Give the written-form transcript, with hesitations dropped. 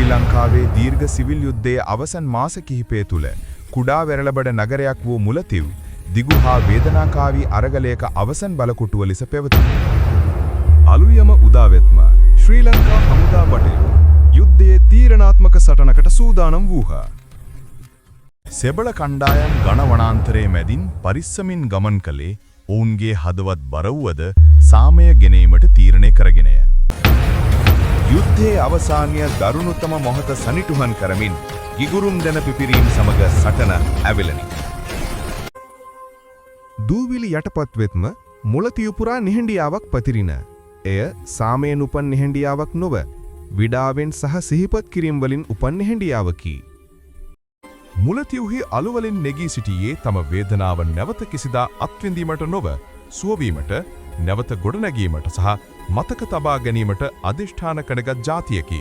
ශ්‍රී ලංකාවේ දීර්ඝ සිවිල් යුද්ධයේ අවසන් මාස කිහිපය තුළ කුඩා වෙරළබඩ නගරයක් වූ මුලතිව් දිගු හා වේදනාකාරී අරගලයක අවසන් බලකොටුව ලෙස පැවතුණි. අලුයම උදාවෙත්ම ශ්‍රී ලංකා හමුදා බටයු යුද්ධයේ තීරණාත්මක සටනකට සූදානම් වූහ. සෙබළ කණ්ඩායම් ඝන වනාන්තරයේ මැදින් පරිස්සමින් ගමන් කළේ ඔවුන්ගේ හදවත් බර වුවද සාමය ගෙනීමට තීරණය කරගෙනය. යුද්ධයේ අවසානය දරුණුතම මොහොත සනිටුහන් කරමින් ගිගුරුම් දෙන පිපිරීම් සමග සටන ඇවිලනි. දූවිලි යටපත් වෙත්ම මුලතිව් පුරා නිහඬියාවක් පතිරින. එය සාමයෙන් උපන් නිහඬියාවක් නොව, විඩාවෙන් සහ සිහිපත් කිරීම් වලින් උපන් නිහඬියාවකි. මුලතිව්හි අලුවලින් නැගී සිටියේ තම වේදනාව නැවත කිසිදා අත්විඳීමට නොව, සුවවීමට, නැවත ගොඩනැගීමට සහ මතක තබා ගැනීමට අධිෂ්ඨාන කරගත් ජාතියකි.